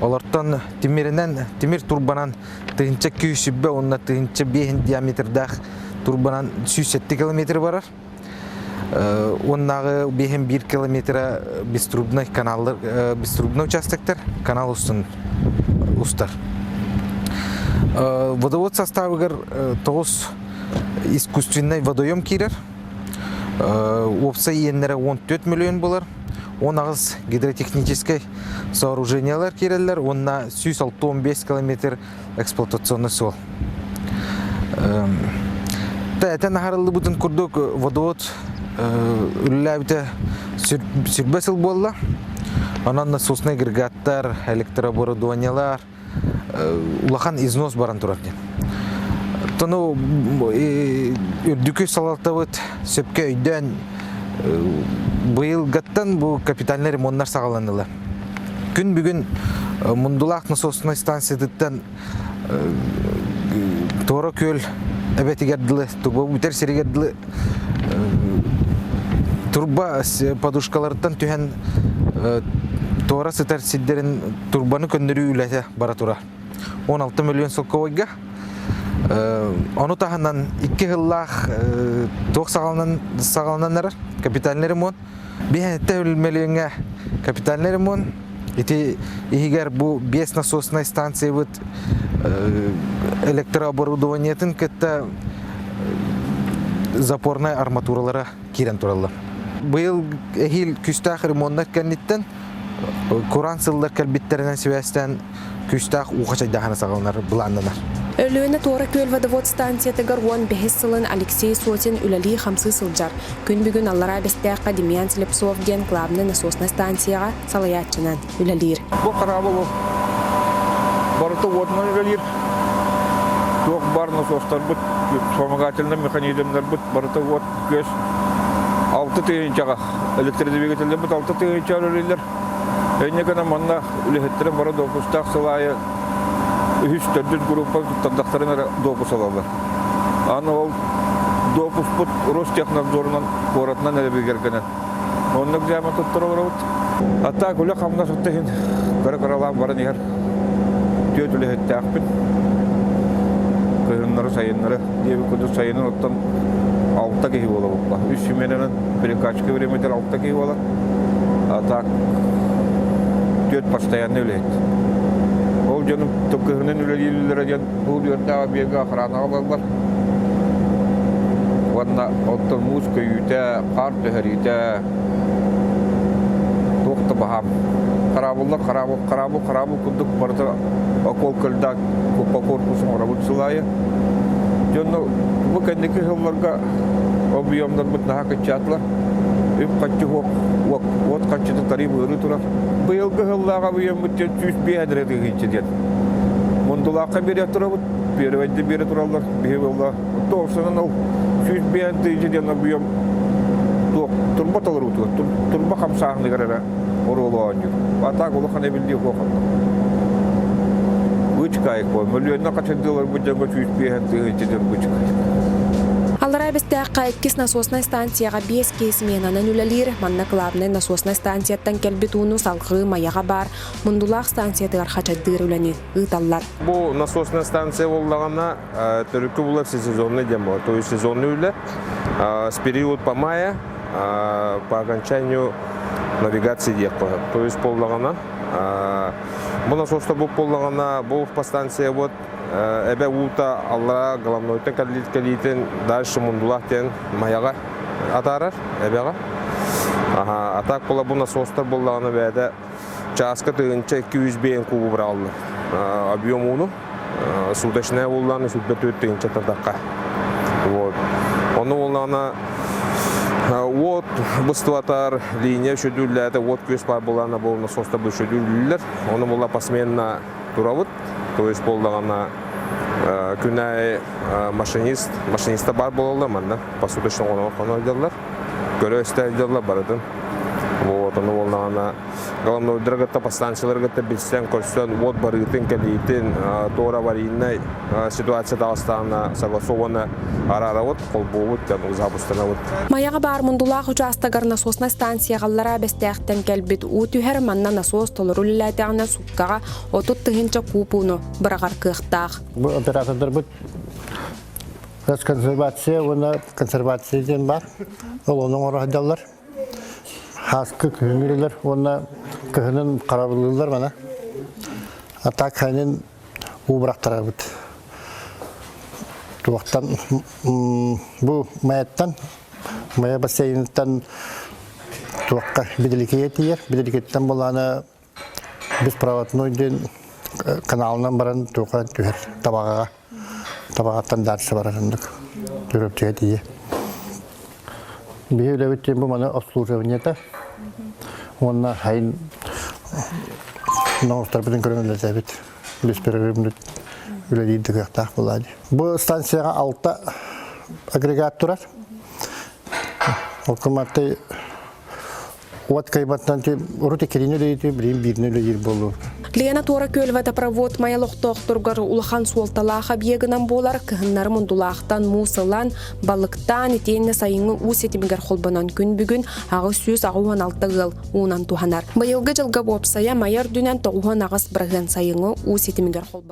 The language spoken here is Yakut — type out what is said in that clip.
Олортон тимиринэн, тимир турбанан 1220 уонна 1005 диаметрдаах турбанан 107 километр барар. Уоннааҕы биэһин биир километра беструбный каналлар, беструбный участоктар канал устун устар. Водовод составыгар тоҕус искусственный водоем киирэр. Уопсай иэннэрэ 14 миллион болар. 18 гидротехническай сооружениялар киирэллэр уонна 165 километр эксплуатационный суол. Этэн аһарыллыбытын курдук водовод үлэлээбитэ сүрбэ сыл буолла. Онон насосный агрегаттар, электрооборудованиелар улахан износ баран турар диэн. Тону үрдүкү салалтабыт сөпкө өйдөөн быйылгаттан бу капитальный ремоннар саҕаланнылар. Күн бүгүн Мундулаах насоснай станциятыттан Туора күөл эбэтигэр дылы, турба бүтэр сиригэр дылы турба подушкаларыттан түһэн туора сытар сирдэрин турбаны көннөрүү үлэтэ бара турар. 16 миллион солковойга. Ону таһынан икки сыллаах туох саҕаланан саҕаланан эрэр капитальный ремонт. Биһиэттэ мөлүйүөҥҥэ капитальный ремонт. Ити иһигэр бу биэс насоснай станциябыт электрооборудованиетын кытта запорнай арматуралара киирэн тураллар. Быйыл эһиил күүстээх ремоннар кэнниттэн кураан сыллар кэлбиттэринэн сибээстээн күүстээх уу хачайдааһына саҕаланар былааннанар. Өлүөнэ Туора Күөл водовод станциятыгар 15 сылын Алексей Сотин үлэлии-хамсыы сылдьар. Күн бүгүн Аллараа Бэстээххэ Демьян Слепцов диэн главный насоснай станцияҕа салайааччынан үлэлиир. Бу хараабыл барыта уотунан үлэлиир. Туох баар насостарбыт, вспомогательный механизмнарбыт барыта уот күөс алты тыһыынчаҕа электродвигателлэрбит алта тыһыынчаҕа үлэлииллэр. Инньэ гынан манна үлэһиттэрин бары допустаах сыл аайы үһүс, төрдүс группа туттардахтарын эрэ допус ылаллар. Аны ол допуспут Ростехнадзорунан куоратынан эрэ бигэргэнэн. Оннук дьаама туттара олоробут. А так үлэ-хамнас отто иһин кыра-кыралаан баран иһэр түөрт үлэһиттээхпин. Кыһыннары, сайыннары диэбит курдук сайынын оттон алта киһи буолабыппа. Үс сменанан перекачка времятер алта киһи буолар. А так түөрт постоянный үлэһит. Ол дьонум кыһынын үлэлииллэрэ диэн бу үөрдээх объега охранаҕа ылаллар. Уонна оттон муус көйүүтэ, хаар түһэриитэ туох да баһаам. Хараабыллар хараабыл, хараабыл, хараабыл курдук барыта околка льда по корпусу оҥоробут сыл аайы. Дьонно бу кэнники сылларга объемнарбыт наһаа кыччаатылар. Үп-харчы суох, уот харчыта тариф ыарыы турар. Быйылгы сыллааҕы объеммут диэн 105 эрэ тыһыынча диэн. Мундулаахха биэрэ турабыт, первойда биэрэ тураллар, биһи буолла. Тоосунан ол 105 тыһыынча диэн объем туох турба толоруутугар, турба хамсааһыныгар эрэ оруолу оонньуур. А так улахан эбиллии суох онно. Бычкаайык буол. Мөлүйүөннэн хачырдыыларбыт дьоҥҥо 105 тыһыынча диэн бычкаайык. Аллараа Бэстээххэ иккис насоснай станцияҕа биэс киһи сменанан үлэлиир. Манна главнай насоснай станцияттан кэлбит ууну салҕыы Майаҕа баар Мундулаах станциятыгар хачайдыыр үлэни ыыталлар. Бу насосная станция буоллаҕына төрүккү булар сезонный диэн буолар. То есть сезонный үлэ с период по мая по окончанию навигации диэх То есть буоллаҕына бу насоста бу буоллаҕына бу по станция вот эбэ уута аллара головнойтан кэлиитин дальше Мундулаах диэн Майаҕа атаарар эбэҕэ. А так була бу насостар буоллаҕына бэйэтэ чааска тыһыынча 200 бэйэн кубу быраҕаллар. Объем ууну суточная буоллаҕына 104 тыһыынча тардахха. Вот. Ону буоллаҕына уот быстыбатар, линия шөдүллээтэ, уот күөс баар буоллаҕына бу насостар бу шөдүллүүллэр. Ону буолла посменно турабыт. То есть буоллаҕына күн аайы машинист, машиниста баар буолаллар манна посуточно хоно сылдьаллар. Көрө-истэ сылдьаллар барытын. Вот, ону буоллаҕына. Головнойдары кытта подстанциялары кытта билсэн, көрсөн, уот барыытын, кэлиитин, туора аварийнай ситуация таҕыстаҕына согласованно араарабыт, холбуубут, запустанабыт. Майаҕа баар Мундулаах учаастагар насоснай станцияҕаллара Бэстээхтэн кэлбит уу түһэр, манна насос толору үлэлээтэҕинэ сууккаҕа 30 тыһыынча кууп ууну быраҕар кыахтаах. Бу оператордарбыт консервация уонна консервация диэн баар. Ол ону оҥоро сылдьаллар. Хааскы күһүҥҥүрүлэр уонна кыһынын харабылыыллар мана. А так хайнын уу бырахтарабыт. Туохтан бу Майаттан Майа бассейныттан туохха Биделикигэ тиийэр. Биделикиттэн булаана беспроводной диэн каналынан баран туохха түһэр табаҕаҕа. Табаҕаттан дальше барар оннук. Төрөпчүгэ тиийэ. Биһи үлэбит диэн бу маны обслуживаниета уонна хайын ноҕустарбытын көрөн үлэлээбит. Беспрерывно үлэлиир да кыахтаах буолаа дии. Бу станцияҕа алта агрегат турар. Ол кыматтай Уот кыайбаттан урут иккитини үлэлиир, билигин биирини үлэлиир буолуо. Лена Туора күөл водопровод Майа олохтоохторугар улахан суолталаах объегынан буолар кыһыннары мундулаахтан муус ылан, балыктаан итиэннэ сайыҥҥы уу ситимигэр холбонон күн бүгүн 886 ыал уунан туһанар. Быйылгы дьылга уопсайа Майа үрдүнэн 98 бырыһыан сайыҥҥы уу ситимигэр холбонор.